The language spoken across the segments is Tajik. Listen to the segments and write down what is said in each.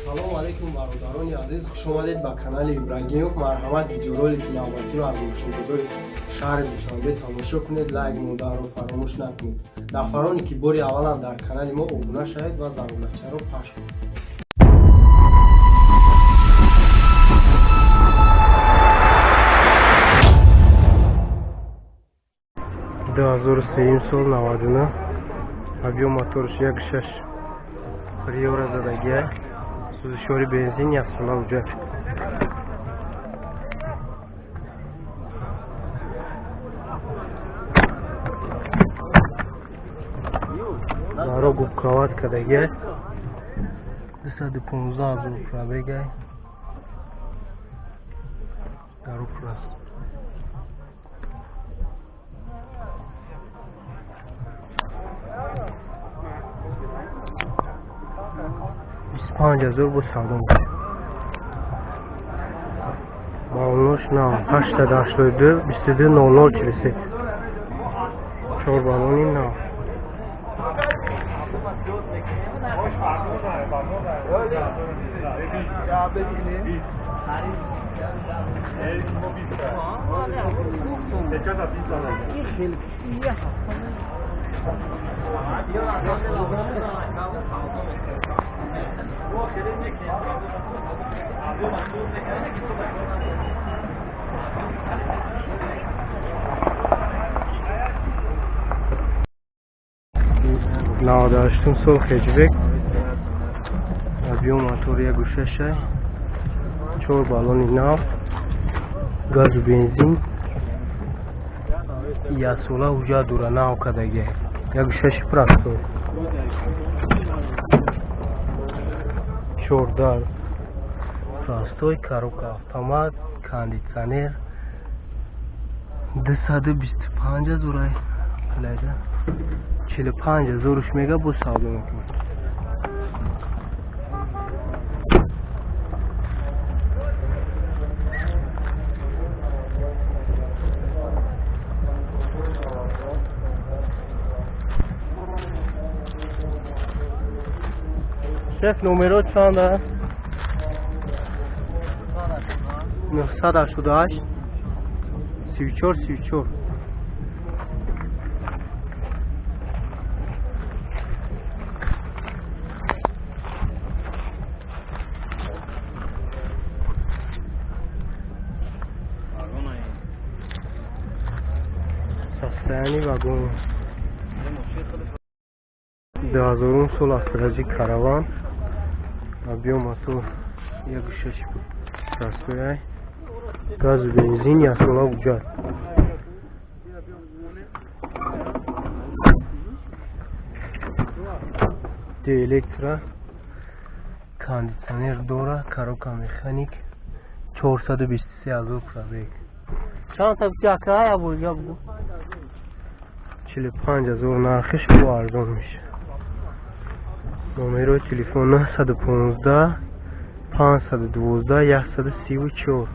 Ассалому алайкум, бародарони азиз, хуш омадед ба канали Ибрагимов. Марҳамат, видеоролики навбатиро аз мошинбозори шаҳри Душанбе тамошо кунед, лайк монданро фаромӯш накунед. Нафароне ки бори аввалан дар канали мо, обуна шавед ва зангулачаро пахш кунед. 2003 сол, 99, объём моторш 1,6, Приора задагия, сӯзишвори бензин, яксола ҳуҷҷат. Даро губкават кардагия, 215 000 пробегай, даро пур аст. 25 000 бо савдо мешавад. Баллонош нав, 882 22 00 43, чор баллони нав. 98-ум сол, хэтчбек, объём мотор 1,6, чор баллони нав, газу бензин, яксола ҳуҷҷат дора, нав кардагия, 1,6, простой, чордар, простой, коробка автомат, кондитсионер, 225 000 лайда, 45 000-уш мега, бо савдо мекунад. Шеф, номеро чанд аст? 988 34 34. Состояние вагон. 2000-ум сол, Астра Джи Караван, объём мотор 1,6, простой, газу бензин, яксола ҳуҷҷат. Д электро, кондитсионер дора, коробка механик, 423 000 пробег. Чанд та гуфти, ака? Ябоига бугу. 45 000 нархиш, бо арзон мешавад. Номерои телефон 915 512 134.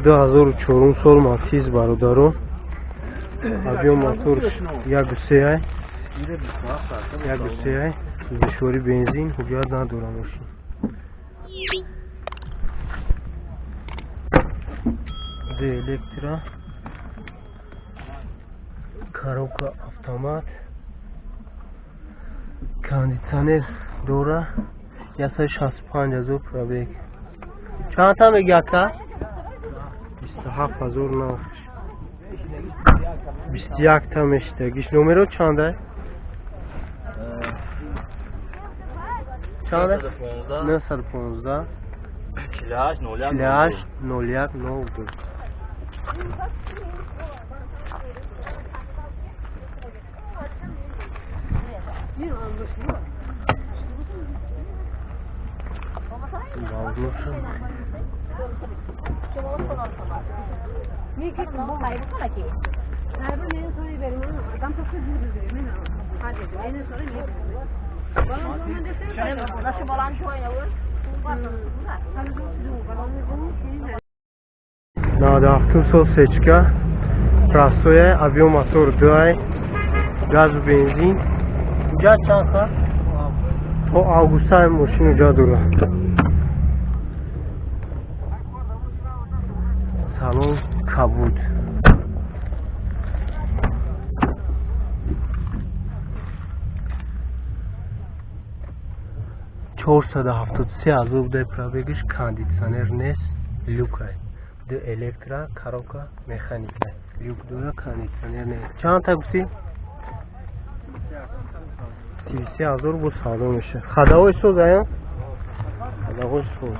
2004-ум сол, Матиз, бародаро, объём мотор 1,3, 1,3, сӯзишвори бензин, ҳуҷҷат надора мошин. Д электро, коробка автомат, кондитсионер дора, 165 000 пробег. Чанд та меги, ака? 27 000 нархш, 21 та мешитагиш. Номеро чанда, чанда? 915 48 48 01 02. 97 сол сечка простое, объем мотор 2, газ бензин. Ҳуҷҷат чанд ха? То августа мошин ҳуҷҷат дора. Салон кабуд. 473 ҳазор будай пробегиш, кондитсионер нест, люкай. Ду электро, коробка механика. Люк дора, кондитсионер нест. Чанд та гуфтӣ? 33 ҳазор бо савдо мешавад. Ходовой соз ая? Ходовой соз.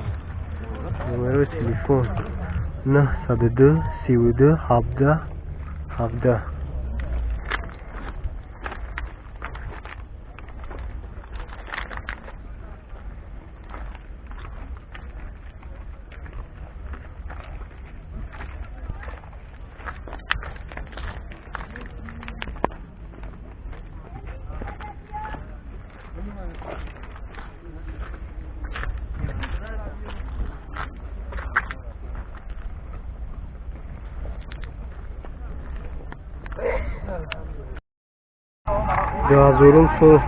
Номерои телефон 902 32 17 17. 2000 сол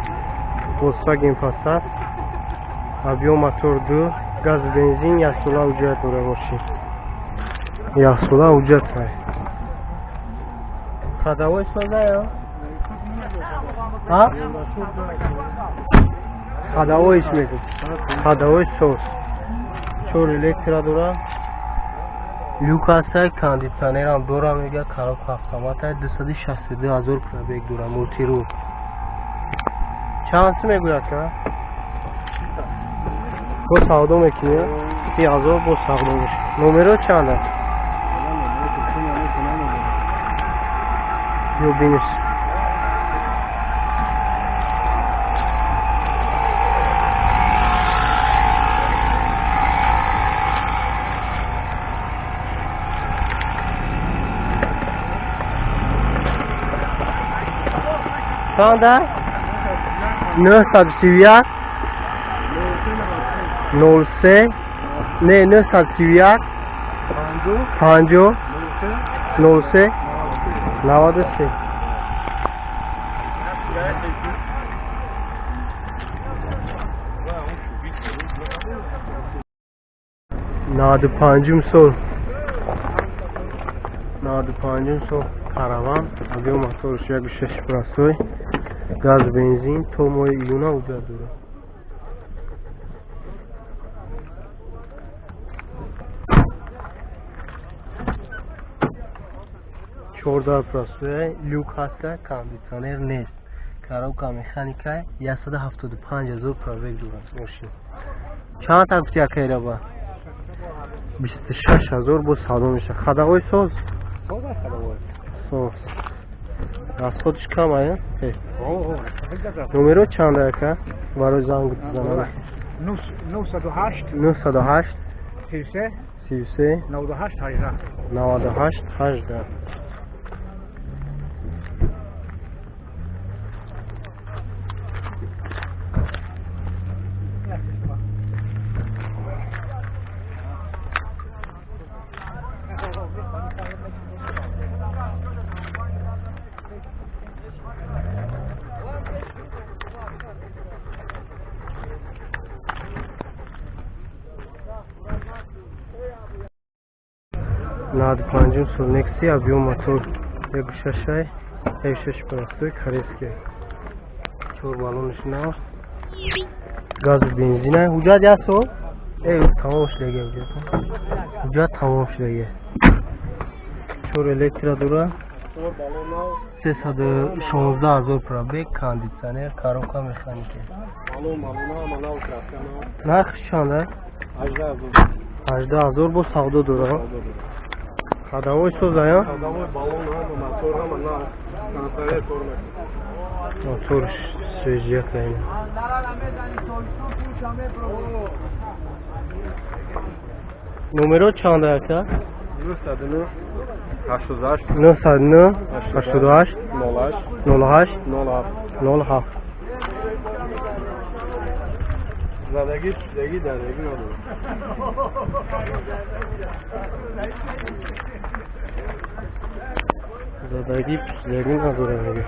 Volkswagen Passat, объем мотор 2, газ бензин, яксола ҳуҷҷат дора мошин. Яксола ҳуҷҷат ҳай. Ходовой соза ё? Ҳа? Ходовой мегӯ. Ходовой соз. Чор электро дора. Люк ҳастай, кондитсионерам дора мега, коробка автомат ай, 262 ҳазор пробег дора, мультирул. Чанд мегӯяд ка? Бо савдо мекунӣ? 30 ҳазор бо савдо мешавад. Номеро чанд аст? Ё биниш. Чанд аст? 931 03, не, 931 50 03 93. 95-ум сол, 95-ум сол Караван, объем моторш 1.6 простой, газ бензин, то моҳи июна ҳуҷҷат дорад. 14 простой, люк ҳаста, кондитсионер нест, коробка механика, 175 ҳазор пробег дорад мошин. Чанд та гуфти акайраба? 26 ҳазор бо савдо мешавад. Ходовой соз? Соз. Расходиш кам ая? Номеро чанд ака? Барои занг занам. 908 908 33 33 98 18. 98 18. 95-ум сол Нексия, объем мотор 1.6, 1.6 простой, корейский. Чор баллониш нав. Газу бензина. Ҳуҷҷат як сол? Тамом шудаги ҳуҷҷат. Ҳуҷҷат тамом шудаги. Чор электро дора. 316 ҳазор пробег, кондитсионер, коробка механика. Нархш чанд аст? 18 ҳазор бо савдо дора. Ходовой созая? Ходовой, баллон, ҳама, мотор, ҳама на. Кондиционер кор мекунад. Мотор свежак айна. Номеро чанд ака? 909 88 909 88 08 08 07 07. Задагӣ чизагӣ дардагӣ надорад. Задагӣ писдагӣ надорад мега.